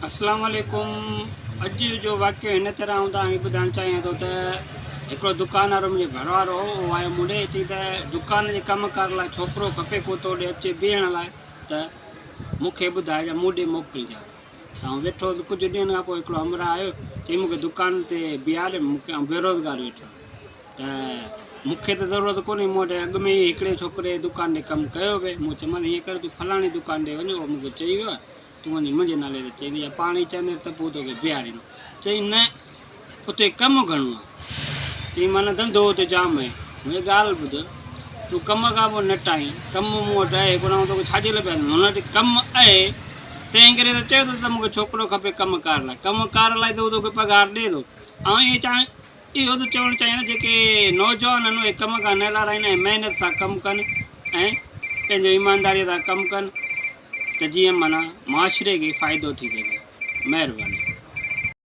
اسلام عليڪم اڄ جو واقعو هن طرح آئون توهان کي ٻڌائڻ چاهيان ٿو ته هڪڙو دڪان وارو منهنجي ڀر وارو هو اهو آيو مون ڏي چئي ته دڪان جي ڪم ڪار لاء ڇوڪرو کپي ڪو تو ڏي اچي بيهڻ لاء ته مون کي ٻڌائجان مون ڏي موڪلجان ته آئون ويٺو هوس ڪجهه ڏينهن کان پوء هڪڙو همراهه آيو چئي مون کي دڪان تي بيهاري مون کي آئون بيروزگار ويٺو آهيان ته مون کي ته ضرورت ڪونهي مون وٽ اڳ ۾ ئي هڪڙي ڇوڪري دڪان تي ڪم ڪيو پئي مون چيومانس ائين ڪر تون فلاڻي دڪان تي وڃ اهو مون کي چئي ويو آهي تون وڃي منهنجي نالي تي چئيندين يا پاڻ ئي چوندين ته پوء توکي بيهاريندو. چيائين نه اتي ڪم گهڻو آهي. چيائين معنيٰ ڌنڌو اتي جام آهي. مون چيو ڳالهه ٻڌ، تون ڪم کان پوء نٽائين، ڪم مون وٽ آهي ڪونه، آئون توکي ڇا جي لاء بيهاريندس؟ هن وٽ ڪم آهي، تنهن ڪري ته چيو اٿس ته مون کي ڇوڪرو کپي ڪم ڪار لاء. ڪم ڪار لاء ته هو توکي پگهار ڏئي ٿو. آئون ائين چاهيان اهو ٿو چوڻ چاهيان ته جيڪي نوجوان آهن اهي ڪم کان نه لارائين ۽ محنت سان ڪم ڪن ۽ پنهنجو ايمانداريء سان ڪم ڪن. ته جيئن معنيٰ معاشري کي فائدو ٿي سگهي. مهرباني.